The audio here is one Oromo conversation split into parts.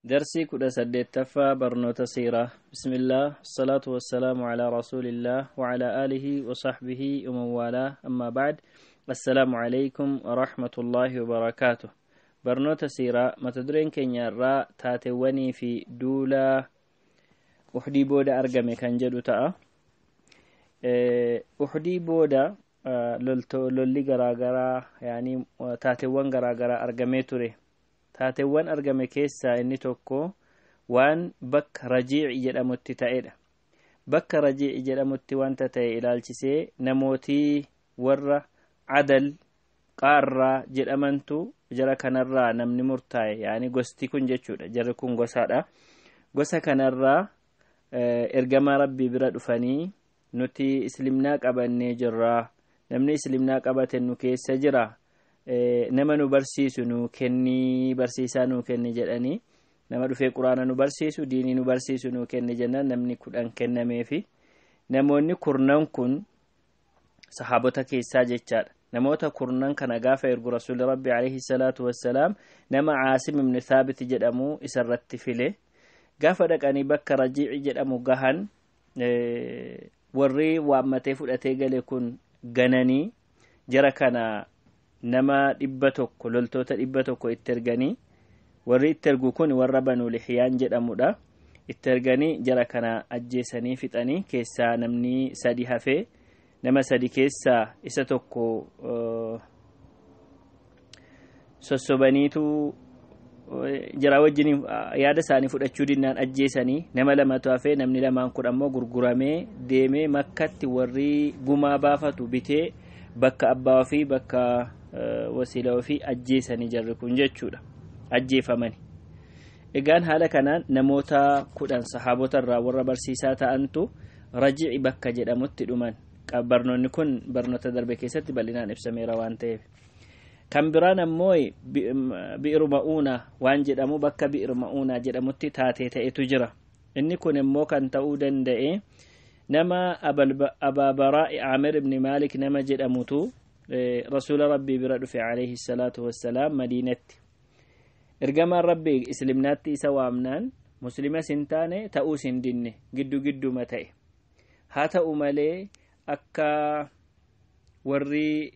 Darsii 18ffaa barnoota siiraa. Bismillah, salaatu wassalaamu alaa rasuulillah wa alaa aalihi wa sahbihi wa man waalaa, ammaa ba'd. Assalaamu alaykum wa rahmatullaahi wa barakaatuh. Barnoota siiraa, mata dureen keenya irraa taateewwanii fi duula Uxdii booda argame kan jedhu ta'a. Uxdii booda lolli garaagaraa, yaani taateewwan garaagaraa argamee ture. Taateewwan argame keessaa inni tokko waan bakka Rajiici jedhamutti ta'edha. Bakka Rajiici jedhamutti wanta ta'e ilaalchisee namootii warra Adal Qaarraa jedhamantu jara kanarraa namni murtaa'e, yaani gosti kun jechuudha. Jarri kun gosaadha. Gosa kanarraa ergamaa Rabbii bira dhufanii, nuti islimnaa qabannee jirra. Namni islimnaa qabate nu keessa jira. Nama nu barsiisu nu kenni, barsiisaa nu kenni jedhanii, nama dhufee quraana nu barsiisu, diinii nu barsiisu nu kenni jennaan namni 10 kennameefi. Namoonni kurnan kun sahaabota keessaa jechaadha. Namoota kurnan kana gaafa ergu Rasuulli Rabbi alayhi salaatu wassalaam nama Caasim ibn Thaabit jedhamu isarratti file. Gaafa dhaqanii bakka Rajiici jedhamu gahan, warri waammatee fudhatee gale kun gananii jara kana nama 100, loltoota 100 itti erganii, warri itti ergu kun warra Banuu Lixiyaan jedhamudha. Itti erganii jara kana ajjeesanii fixanii, keessaa namni sadi hafee, nama sadi keessaa isa tokko sossobaniitu jara wajjin yaada isaanii fudhachuu dinnaan ajjeesanii, nama lamatu hafee. Namni lamaan kun ammoo gurguramee deemee Makkatti warri gumaa baafatu bitee bakka abbaa ofii, bakka wasiila ofii ajjeesanii jarri kun jechuudha, ajjeefamani. Egaan haala kanaan namoota 10 sahaabota irraa warra barsiisaa ta'antu Raji'i bakka jedhamutti dhuman. Barnoonni kun barnoota darbe keessatti bal'inaan ibsameera waan ta'eef. Kan biraan ammoo Bi'ir Ma'uunaa waan jedhamu, bakka Bi'ir Ma'uunaa jedhamutti taatee ta'etu jira. Inni kun immoo kan ta'uu danda'e nama Abaabaraa Aamir ibn Maalik nama jedhamutu Rasuula Rabbii bira dhufe alayhi salaatu wassalaam Madiinatti. Ergamaan Rabbii islimnaatti isa waamnaan muslimas hin taane, ta'uus hin dinne, giddu gidduma ta'e. Haa ta'u malee akka warri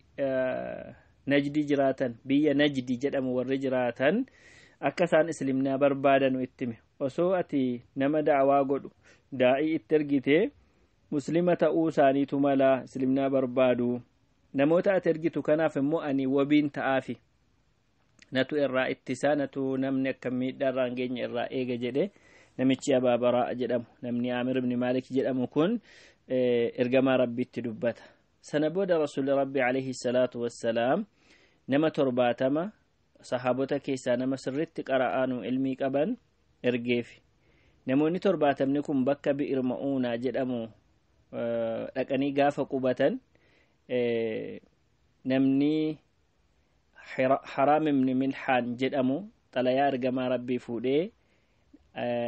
Najdi jiraatan, biyya Najdi jedhamu warri jiraatan, akka isaan islimnaa barbaadanu itti hime. Osoo ati nama da'awaa godhu, daa'ii itti ergitee, muslima ta'uu isaaniitu mala, islimnaa barbaadu. Namoota ati ergitu kanaaf immoo ani wabiin ta'aafi. Natu irraa ittisaa, natu namni akka miidhaa irraa hin geenye irraa eega jedhe. Namichi Abaabaraa jedhamu, namni Aamir ibn Maalik jedhamu kun ergamaa Rabbiitti dubbata. Sana booda Rasuulli Rabbi alayhi salaatu wassalaam nama 70 sahaabota keessaa nama sirriitti qara'aanu ilmii qaban ergeefi. Namoonni 70ni kun bakka Bi'ir Ma'uunaa jedhamu dhaqanii gaafa qubatan, namni Haraam ibn Milhaan jedhamu xalayaa ergamaa Rabbii fuudhee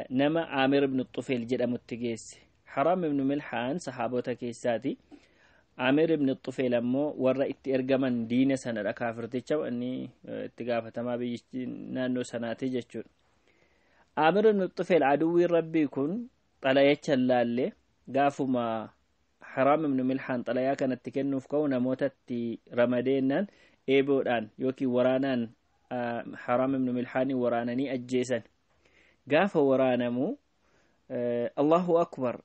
nama Aamir ibn Xufeel jedhamutti geesse. Haraam ibn Milhaan sahaabota keessaati. Aamir ibn Xufeel ammoo warra itti ergaman diina sanadha, kaafirticha inni itti gaafatamaa biyyi naannoo sanaati jechuudha. Aamir ibn Xufeel aduwwiin Rabbii kun xalayacha laalle, gaafuma Haraam ibn Milhaan xalayaa kanatti kennuuf ka'u namootatti ramadeennaan eeboodhaan yookiin waraanaan Haraam ibn Milhaanii waraananii ajjeesan. Gaafa waraanamu "Allahu akbar,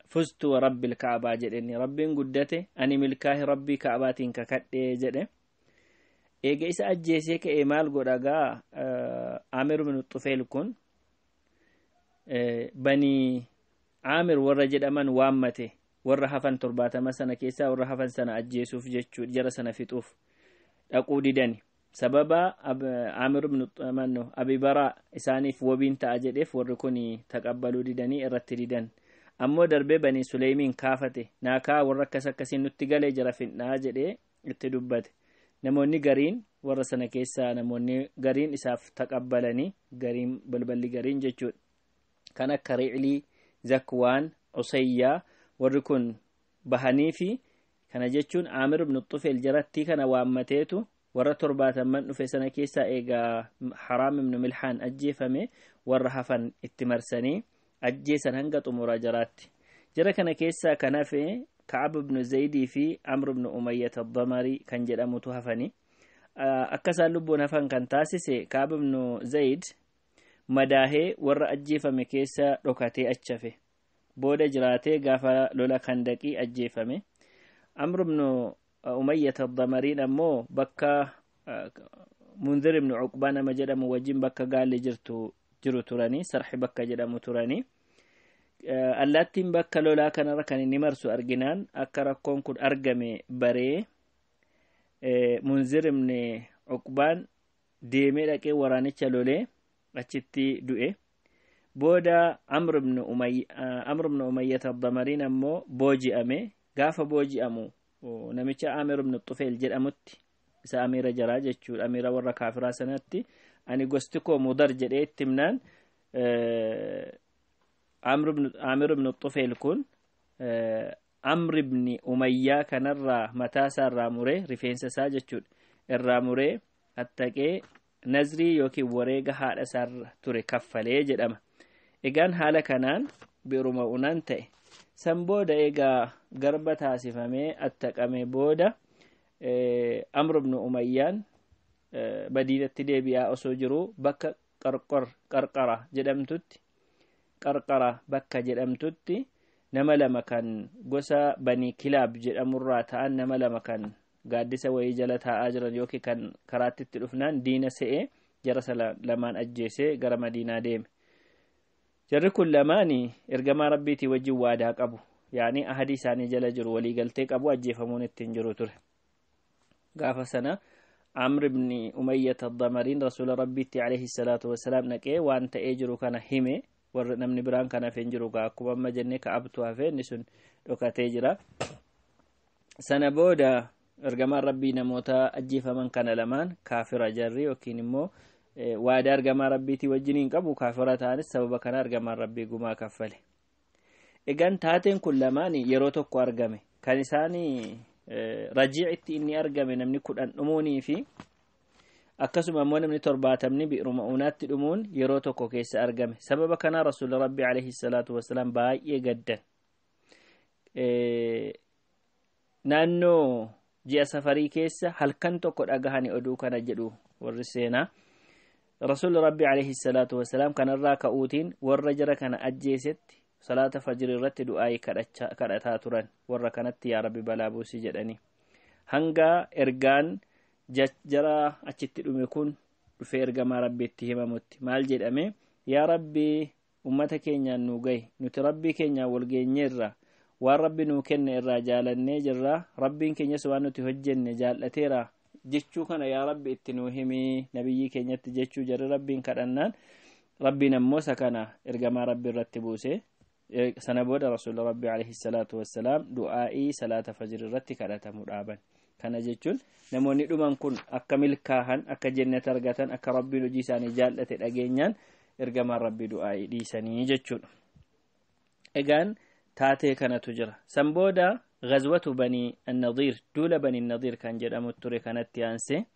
fuztu wa rabbil Ka'abaa" jedheni, "Rabbiin guddate, ani milkaahi, Rabbii Ka'abaatiin kakadhee" jedhe. Eega isa ajjeesee ka'ee maal godha gaa Aamir ibn Xufeel kun? Banii Aamir warra jedhaman waammate, warra hafan 70 sana keessaa warra hafan sana ajjeesuuf jechuu, jara sana fixuuf dhaquu didani. Sababa Aamir ibn Abi Baraa isaaniif wabiin ta'a jedheef warri kun taqabbaluu didanii, irratti didan. Ammoo darbee Banii Suleymiin kaafate, naakaa warra akkas akkasiin nutti galee jara fixnaa jedhee itti dubbate. Namoonni gariin warra sana keessaa, namoonni gariin isaaf taqabbalanii, gariin balballi gariin jechuudha. Kan akka Ri'lii, Zakwaan, Usayyaa, warri kun bahanii fi kana jechuun Aamir ibn Xufeel jarattii kana waammateetu Warra 70 dhufe sana keessaa eegaa Haraam ibnu Milhaan ajjeefame, warra hafan itti marsanii ajjeesan hanga xumura jaraatti. Jara kana keessaa kan hafe Ka'ab ibnu Zaydii fi Amr ibnu Umayyat Addamarii kan jedhamutu hafani. Akka isaan lubbuun hafan kan taasise, Ka'ab ibnu Zayd madaahee warra ajjeefame keessa dhokatee achi hafe. Booda jiraatee gaafa lola Kandaqii ajjeefame. Amr ibnu Umayyat Addamariin ammoo bakka Munzir ibnu Uqbaa nama jedhamu wajjin bakka gaalli jirtu jiru turanii, Sarxi bakka jedhamu turanii. Allaattiin bakka lolaa kanarra kan inni marsu arginaan akka rakkoon kun argame baree, Munzir ibni Uqbaan deemee dhaqee waraanicha lolee achitti du'e. Booda Amr ibnu Umayyat Addamariin ammoo booji'ame. Gaafa booji'amu namicha Amir ibnu Xufeel jedhamutti, isa amiira jaraa jechuudha, amiira warra kaafiraa sanatti, ani gosti koo Mudar jedhee itti himnaan, Amir ibnu Xufeel kun Amr ibni Umayyaa kanarraa mataa isaa irraa muree, rifeensa isaa jechuudha irraa muree, attaqee nazrii yookiin wareega haadha isaarra ture kaffalee jedhama. Egaan haala kanaan Bi'ru Ma'unaan ta'e. San booda egaa garba taasifamee attaqame booda, Amr ibnu Umayyaan Madiinatti deebi'aa osoo jiruu bakka Qarqara jedhamtutti, Qarqara bakka jedhamtutti, nama lama kan gosa Banii Kilaab jedhamurraa ta'an, nama lama kan gaaddisa wayii jala taa'aa jiran yookiin kan karaatti itti dhufnaan diina se'ee, jara lamaan ajjeesee gara Madiinaa deeme. Jarri kun lamaani ergamaa Rabbiitii wajjin waadaa qabu. Yaani ahadii isaanii jala jiru, waliigaltee qabu, ajjeefamuun ittiin jiru ture. Gaafa sana Amr ibni Umayyat Addamariin Rasuula Rabbiitti alayhi salaatu wasalaam naqee waan ta'ee jiru kana hime. Warri namni biraan kan hafe hin jiru, akkuma amma jennee Ka'abtu hafe, inni sun dhokatee jira. Sana booda ergamaan Rabbii namoota ajjeefaman kana lamaan, kaafira jarri yookiin immoo waadaa ergamaa Rabbiitii wajjin hin qabu, kaafira ta'anis, sababa kana ergamaan Rabbii gumaa kaffale. Egaan taateen kun lamaan yeroo tokko argame. Kan isaan Rajiicitti inni argame, namni 10 dhumuunii fi akkasuma immoo namni 70 Bi'ru Ma'uunaatti dhumuun yeroo tokko keessa argame. Sababa kanaa Rasuula Rabbii alayhi salaatu wasalaam baay'ee gaddan. Naannoo ji'a Safarii keessa halkan tokko dhagahani oduu kana jedhu warri seenaa. Rasuulli Rabbii alayhi salaatu wasalaam kanarraa ka'uutiin warra jara kana ajjeesetti salaata fajrii irratti du'aayii kadhataa turan, warra kanatti yaa Rabbi balaa buusii jedhanii. Hanga ergaan jara achitti dhume kun dhufee ergamaa Rabbiitti himamutti maal jedhame? Yaa Rabbi, ummata keenyaan nu gahi, nuti Rabbii keenyaan wal geenyeerra, waan Rabbi nuu kenne irraa jaalannee jirra, Rabbiin keenyas waan nuti hojjenne jaallateera jechuu kana yaa Rabbi itti nuu himii nabiyyii keenyatti jechuu jarri Rabbiin kadhannaan, Rabbiin ammoo isa kana ergamaa Rabbi irratti buuse. Sana booda Rasuula Rabbi alayhi salaatu wassalaam du'aa'ii salaata fajr irratti kadhatamu dhaaban. Kana jechuun namoonni dhuman kun akka milkaahan, akka jannata argatan, akka Rabbiin hojii isaanii jaallate dhageenyaan ergamaan Rabbii du'aa'ii dhiisanii jechuudha. Egaan taatee kanatu jira. San booda Ghazwatu Banii Annadiir, duula Banii Nadiir kan jedhamu ture. Kanatti aansee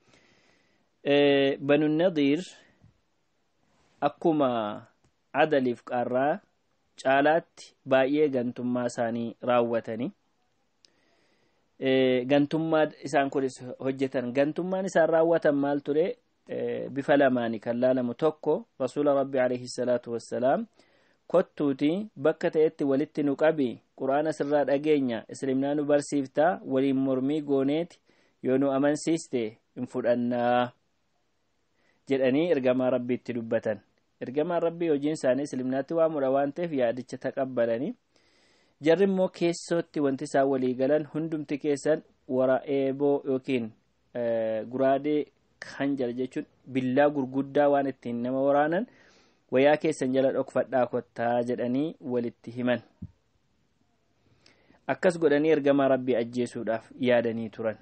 Banu Nadiir akkuma Adaliif Qaarraa caalaatti baay'ee gantummaa isaanii raawwatanii, gantummaa isaan kunis hojjetan. Gantummaan isaan raawwatan maal ture? Bifa lamaani kan laalamu. Tokko, Rasuula Rabbi alayhi salaatu wassalaam kottuuti bakka ta'etti walitti nu qabi, Quraana sirraa dhageenya, Islimnaa nu barsiiftaa, waliin mormii gooneeti yoo nu amansiiste hin fudhannaa jedhanii ergamaa Rabbiitti dubbatan. Ergamaan Rabbii hojiin isaanii Islimnaatti waamudha waan ta'eef yaadicha taqabbalanii. Jarri immoo keessootti wanti isaan walii galan, hundumti keessan wara eeboo yookiin guraadee kan jala jechuun billaa gurguddaa waan ittiin nama waraanan wayaa keessan jala dhokfadhaa kottaa jedhanii walitti himan. Akkas godhanii ergamaa Rabbii ajjeesuudhaaf yaadanii turan.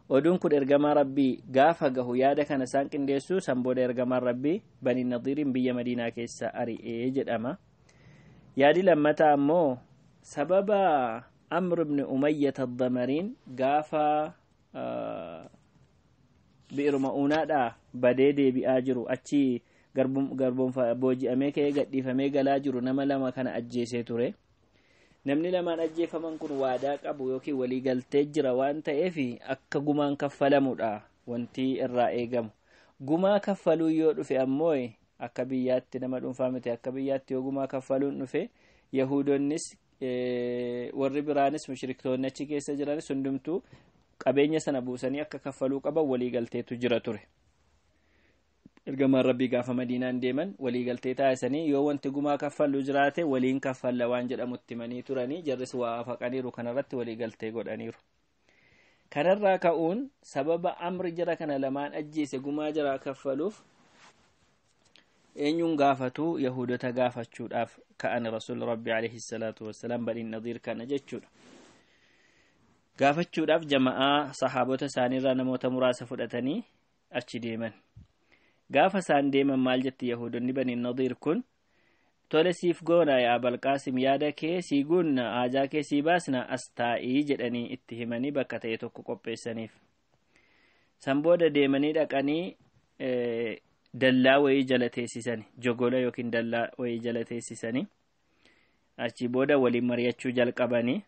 Oduun kun ergamaa Rabbii gaafa gahu, yaada kana isaan qindeessuu san booda ergamaan Rabbii Banii Nadiiriin biyya Madiinaa keessa ari'ee jedhama. Yaadi lammataa ammoo sababa Amr ibn Umayyat Addamariin gaafa Bi'ir Ma'uunaadhaa badee deebi'aa jiru, achi garboonfa booji'amee ka'ee gadhiifamee galaa jiru nama lama kana ajjeesee ture. Namni lamaan ajjeefaman kun waadaa qabu yookiin walii galtee jira waan ta'eef akka gumaan kaffalamudha wanti irraa eegamu. Gumaa kaffaluu yoo dhufe ammoo akka biyyaatti nama dhuunfaa miti, akka biyyaatti yoo gumaa kaffaluun dhufe Yahuudonnis warri biraanis mushriktoonni achi keessa jiranis hundumtuu qabeenya sana buusanii akka kaffaluu qaban waliigalteetu jira ture. Ergamaan Rabbii gaafa Madiinaan deeman waliigaltee taasisanii yoo wanti gumaa kaffallu jiraate waliin kaffalla waan jedhamutti himanii turanii, jarris waa afaqaniiru, kanarratti waliigaltee godhaniiru. Kanarraa ka'uun sababa amri jara kana lamaan ajjeese gumaa jaraa kaffaluuf eenyuun gaafatu? Yahuudota gaafachuudhaaf ka'an Rasuulli Rabbi alayhi salaatu wassalaam Banii Nadiir kana jechuudha. Gaafachuudhaaf jama'aa sahaabota isaaniirraa namoota muraasa fudhatanii achi deeman. Gaafa isaan deeman maal jetti Yahuudonni Banii Nadiir kun? Tole, siif goona yaa Abalqaasim, yaada kee sii guunna, haajaa kee sii baasna, as taa'ii jedhanii itti himanii bakka ta'e tokko qopheessaniif. San booda deemanii dhaqanii dallaa wayii jala teessisani, jogola yookiin dallaa wayii jala teessisani. Achi booda waliin mari'achuu jalqabanii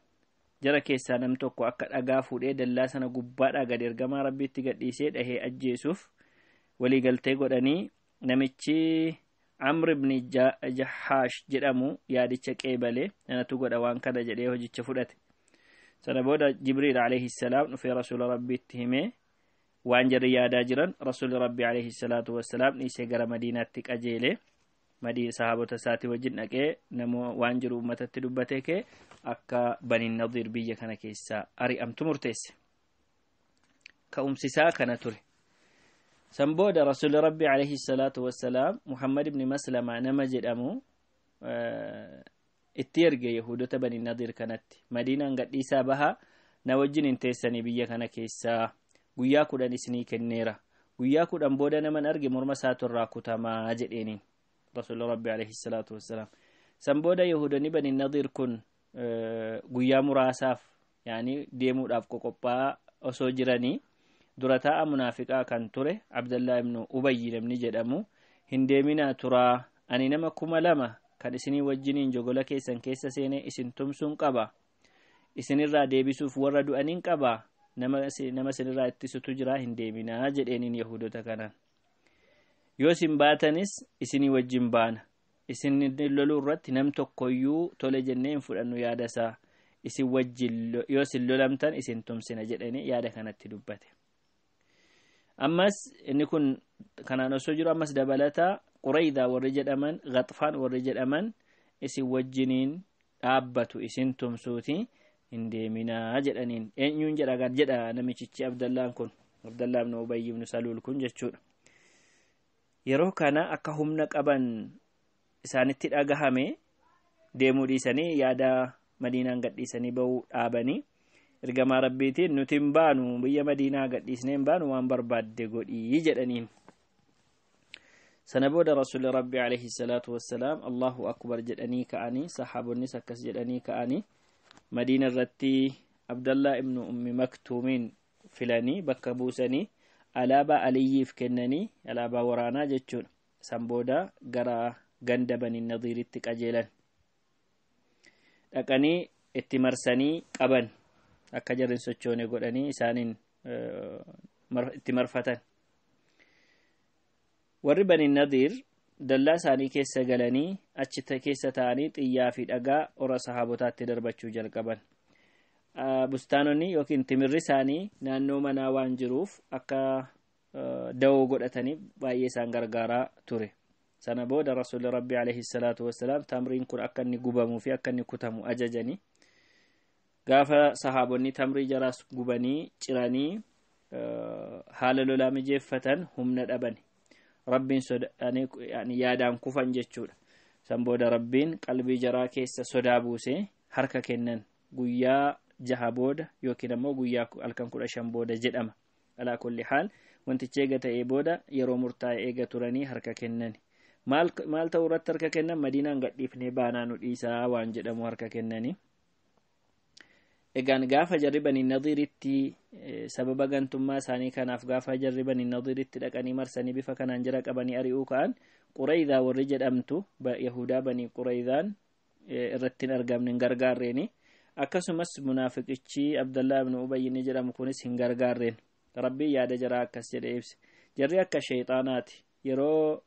jara keessaa nam tokko akka dhagaa fuudhee dallaa sana gubbaadhaa gad ergamaa Rabbiitti gadhiisee dhahee ajjeesuuf waliigaltee godhanii, namichi Amr ibn Jahaash jedhamu yaadicha qeebalee anatu godha waan kana jedhee hojicha fudhate. Sana booda Jibriil alayhi salaam dhufee Rasuula Rabbiitti himee waan jarri yaadaa jiran. Rasuulli Rabbi alayhi salaatu wassalaam dhiisee gara Madiinaatti qajeelee Madiina sahaabota isaatii wajjin dhaqee namoo waan jiru uummatatti dubbatee kee akka Baniin Nadiir biyya kana keessaa ari'amtu murteesse. Ka'umsisaa kana ture. San booda Rasuulli Rabbi alayhi salaatu wassalaam Muhammad ibn Maslamaa nama jedhamu itti erge Yahuudota Bani Nadiir kanatti. Madiinaan gadhiisaa bahaa, na wajjin hin teessanii biyya kana keessaa, guyyaa 10 isinii kenneera. Guyyaa 10 booda naman arge morma isaatu irraa kutamaa jedheeniin. Rasuulli Rabbi alayhi salaatu wassalaam. San booda Yahuudonni Bani Nadiir kun guyyaa muraasaaf yaani deemuudhaaf qoqophaa'aa osoo jiranii dura taa'a munaafiqaa kan ture Abdallaa ibnu Ubayyi namni jedhamu, hin deeminaa turaa, ani nama 2000 kan isinii wajjiniin jogola keessan keessa seenee isin tumsuun qaba, isinirraa deebisuuf warra du'aniin qaba, nama isinirraa ittisutu jira, hin deeminaa jedheeniin Yahuudota kanaan. Yoo isin baatanis isinii wajjin baana, isin loluu irratti nam tokkoyyuu tole jennee hin fudhannu yaada isaa, isin wajjin yoo isin lolamtan isin tumsina jedhanii yaada kanatti dubbate. Ammas inni kun kanaan osoo jiru ammas dabalataa Quraydaa warri jedhaman, Ghaxfaan warri jedhaman isin wajjiniin dhaabbatu, isin tumsuuti, hin deeminaa jedhaniin. Eenyuun jedha jedha namichichi Abdallaan kun, Abdallaa ibn Ubayy ibn Saluul kun jechuudha. Yeroo kana akka humna qaban isaanitti dhagahame deemuu dhiisanii yaada Madiinaan gadhiisanii bahuu dhaabanii ergamaa Rabbiitiin nuti hin baanu, biyya Madiinaa gadhiisnee hin baanu, waan barbaadde godhii jedhaniin. Sana booda Rasuulli Rabbi alayhi salaatu wassalaam Allahu akbar jedhanii ka'anii, sahaabonnis akkas jedhanii ka'anii Madiina irratti Abdallaa ibnu Ummi Maktuumiin filanii bakka buusanii alaabaa Aliyyiif kennanii, alaabaa waraanaa jechuudha. San booda gara ganda Bani Nadiiritti qajeelan. Dhaqanii itti marsanii qaban, akka jarri hin sochoone godhanii isaaniin itti marfatan. Warri Bani Nadiir dallaa isaanii keessa galanii achi keessa ta'anii xiyyaa fi dhagaa ora sahaabotaatti darbachuu jalqaban. Bustaanonni yookiin timirri isaanii naannoo manaa waan jiruuf akka dawoo godhatanii baay'ee isaan gargaaraa ture. Sana booda Rasuulli Rabbi alayhi salaatu wassalaam tamriin kun akka inni gubamuu fi akka inni kutamu ajajanii, gaafa sahaabonni tamrii jaraas gubanii ciranii haala lolaa mijeeffatan humna dhaban. Rabbiin sodaanii yaadaan kufan jechuudha. San booda Rabbiin qalbii jaraa keessa sodaa buusee harka kennan guyyaa 6 booda yookiin ammoo guyyaa halkan 15 booda jedhama. Alaa kulli haal wantichi eega ta'ee booda yeroo murtaa'e eega turanii harka kennan. Maal maal ta'uu irratti harka kennan? Madiinaan gadhiifnee baanaa nu dhiisaa waan jedhamu harka kennanii. Egaan gaafa jarri Bani Nadiiritti sababa gantummaa isaanii kanaaf gaafa jarri Bani Nadiiritti dhaqanii marsanii bifa kanaan jara qabanii ari'uu ka'an, Quraydaa warri jedhamtu Yahudaa Bani Quraydaan irratti hin argamne, hin gargaarreeni. Akkasumas munaafiqichi Abdallaa ibnu Ubayy inni jedhamu kunis hin gargaarreen. Rabbiin yaada jaraa akkas jedhee ibse: jarri akka sheexaanaati, yeroo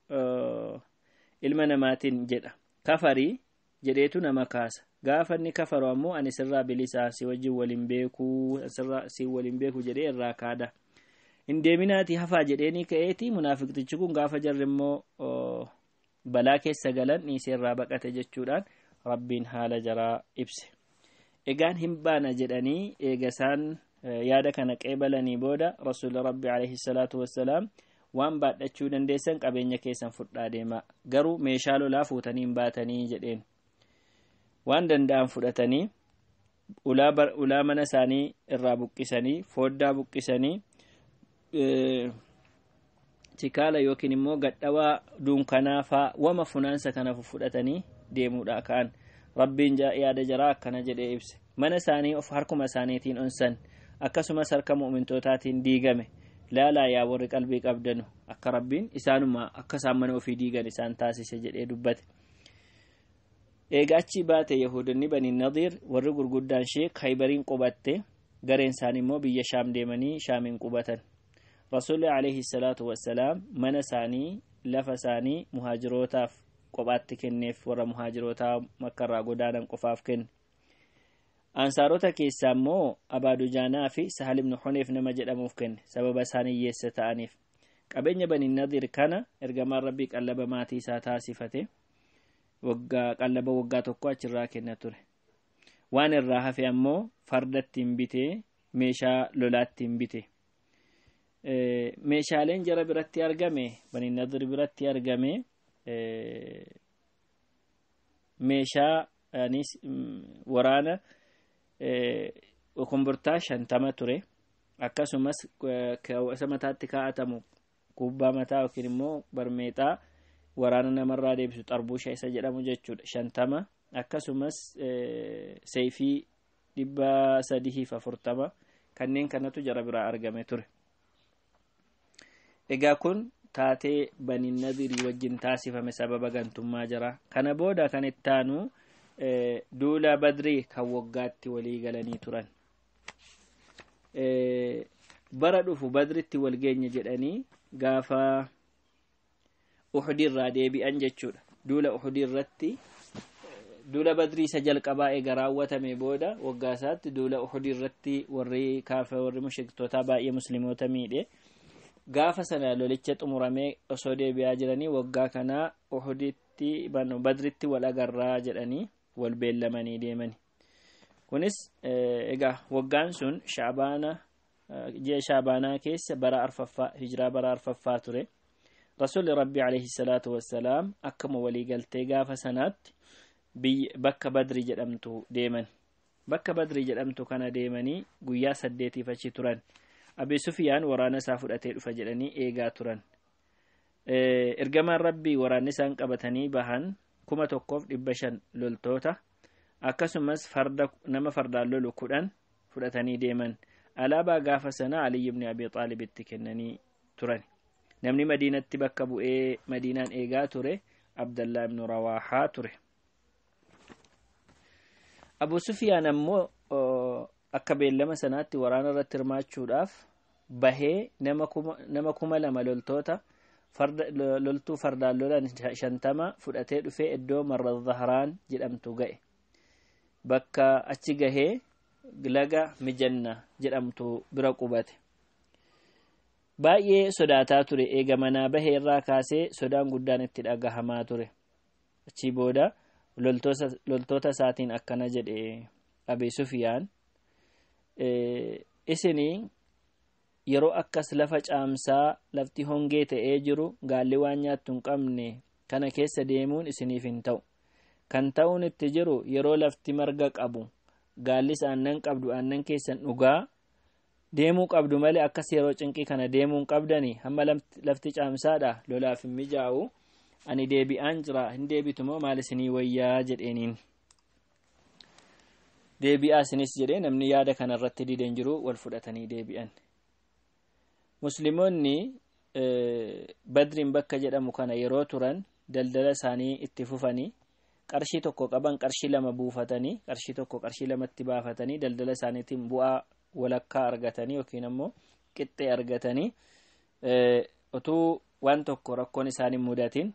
ilma namaatiin jedha kafarii jedheetu nama kaasa. Gaafa inni kafaru ammoo ani sirraa bilisaa, si wajjin waliin beekuu, sirraa si waliin beeku jedhee irraa kaada. Hin deeminaati, hafaa jedheeni ka'eeti. Munaafiqtichi kun gaafa jarri immoo balaa keessa galan dhiisee irraa baqate jechuudhaan Rabbiin haala jaraa ibse. Egaan hin baana jedhanii eega isaan yaada kana qeebalanii booda, Rasuulli Rabbi alayhi salaatu wassalaam waan baadhachuu dandeessan qabeenya keessan fudhaa deemaa, garuu meeshaa lolaa fuutanii hin baatanii jedheen. Waan danda'an fudhatanii ulaa mana isaanii irraa buqqisanii, foddaa buqqisanii, tikaala yookiin immoo gadhawaa dunkanaa faa wama funaansa kana fudhatanii deemuudha ka'an. Rabbiin yaada jaraa akkana jedhee ibse: mana isaanii of harkuma isaaniitiin onsan, akkasumas harka mu'mintootaatiin diigame. Laalaa yaa warri qalbii qabdanu, akka Rabbiin isaanuma akka isaan mana ofii diigan isaan taasise jedhee dubbate. Eega achi baate Yahudonni Bani Nadiir warri gurguddaan ishee Kaybariin qubatte, gareen isaanii immoo biyya Shaam deemanii Shaamiin qubatan. Rasuulli alayhi salaatu wassalaam mana isaanii, lafa isaanii muhaajirootaaf kophaatti kenneef, warra muhaajirootaa Makkarraa godaanan qofaaf kenne. Ansaarota keessaa immoo Abaadujaanaa fi Sahal ibnu Xuneef nama jedhamuuf kenne, sababa isaan hiyyeessa ta'aniif. Qabeenya Bani Nadiir kana ergamaan Rabbii qallaba maatii isaa taasifate. Waggaa qallaba waggaa tokko achirraa kenna ture. Waan irraa hafe ammoo farda ittiin bitee, meeshaa lolaatti hin bite. Meeshaaleen jara biratti argame, Bani Nadir biratti argame, meeshaa waraana kombortaa 50 ture. Akkasumas isa mataatti kaa'atamu, kubbaa mataa yookiin immoo barmeexaa waraana namarraa deebisu, xarbuusha isa jedhamu jechuudha, 50, akkasumas seeyfii 340, kanneen kanatu jara biraa argame ture. Egaa kun taatee Bani Nadirii wajjin taasifame sababa gantummaa jara kana. Booda kan ittaanu duula Badrii kan waggaatti walii galanii turan. Bara dhufu Badritti wal geenya jedhanii gaafa Uxudirraa deebi'an jechuudha. Duula Uxudirratti, duula Badrii isa jalqabaa eega raawwatame booda waggaa isaatti duula Uxudirratti warri kaafa, warri mushriktootaa baay'ee musliimoota miidhe. Gaafa sana lolicha xumuramee osoo deebi'aa jiranii waggaa kanaa Uxuditti, Badritti wal agarraa jedhanii wal beellamanii deemani. Kunis egaa waggaan sun Shaabaana, ji'a Shaabaanaa keessa, bara arfaffaa hijiraa, bara arfaffaa ture. Rasuulli Rabbi alayhi salaatu wassalaam akkuma walii galtee gaafa sanaatti bakka Badri jedhamtu deeman. Bakka Badri jedhamtu kana deemanii guyyaa 8f achi turan. Abi Sufiyaan waraana isaa fudhatee dhufa jedhanii eegaa turan. Ergamaan Rabbii waraanni isaan qabatanii bahan 1500 loltoota, akkasumas farda, nama fardaan lolu 10 fudhatanii deeman. Alaabaa gaafa sana Aliy ibni Abi Xaalibitti kennanii turan. Namni Madiinatti bakka bu'ee Madiinaan eegaa ture Abdallaa ibnu Rawaahaa ture. Abu Sufiyaan ammoo akka beellama sanaatti waraana irratti hirmaachuudhaaf bahee nama 2000 loltoota loltuu fardaan lolan 50 fudhatee dhufee iddoo Marra Zahraan jedhamtu ga'e. Bakka achi gahee laga Mijanna jedhamtu bira qubate. Baay'ee sodaataa ture. Eega manaa bahee irraa kaasee sodaan guddaan itti dhagahamaa ture. Achii booda loltoota isaatiin akkana jedhe Abi Sufiyaan: isinii yeroo akkas lafa caamsaa, lafti hongee ta'ee jiru, gaalli waan nyaattu hin qabne kana keessa deemuun isiniif hin ta'u. Kan ta'uun itti jiru yeroo lafti marga qabu, gaallis aannan qabdu, aannan keessan dhugaa deemuu qabdu malee akkas yeroo cinqii kana deemuu hin qabdani. Hamma lafti caamsaadha, lolaaf hin mijaa'u. Ani deebi'aan jira, hin deebitu moo maal isinii wayyaa jedheeniin. Deebi'aa isinis jedhee namni yaada kanarratti dideen jiru, wal fudhatanii deebi'an. Musliimoonni Badriin bakka jedhamu kana yeroo turan daldala isaanii itti fufanii, qarshii 1 qaban qarshii 2 buufatanii, qarshii 1 qarshii 2tti baafatanii, daldala isaaniitiin bu'aa walakkaa argatanii yookiin ammoo qixxee argatanii, utuu waan tokko rakkoon isaanii mudatin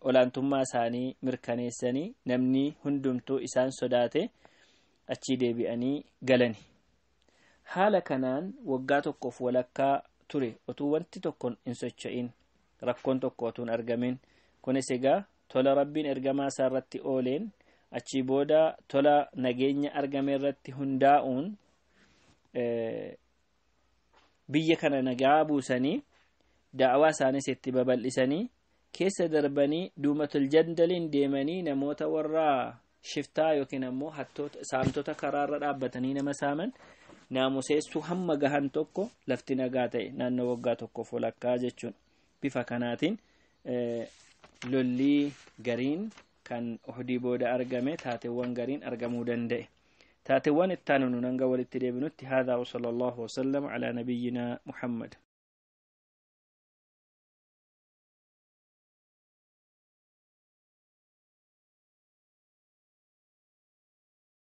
olaantummaa isaanii mirkaneessanii, namni hundumtuu isaan sodaate achii deebi'anii galani. Haala kanaan waggaa tokkoof walakkaa ture utuu wanti tokko hin socho'in, rakkoon tokko utuu hin argamin. Kunis egaa tola Rabbiin ergamaa isaa irratti ooleen, achii booda tola nageenya argame irratti hundaa'uun biyya kana nagaa buusanii, da'awaa isaanis itti babal'isanii, keessa darbanii Duumatul Jandaliin deemanii namoota warra shiftaa yookiin ammoo hattoota saamtota karaarra dhaabbatanii nama saaman naamuseessuu hamma gahan tokko lafti nagaa ta'e, naannoo waggaa tokkoof walakkaa jechuun. Bifa kanaatiin lollii gariin kan Uhudii booda argame, taateewwan gariin argamuu danda'e. Taateewwan itti aanu hanga walitti deebinutti, haadhaa wa sallallahu wasallam alaa nabiyyinaa Muhammad.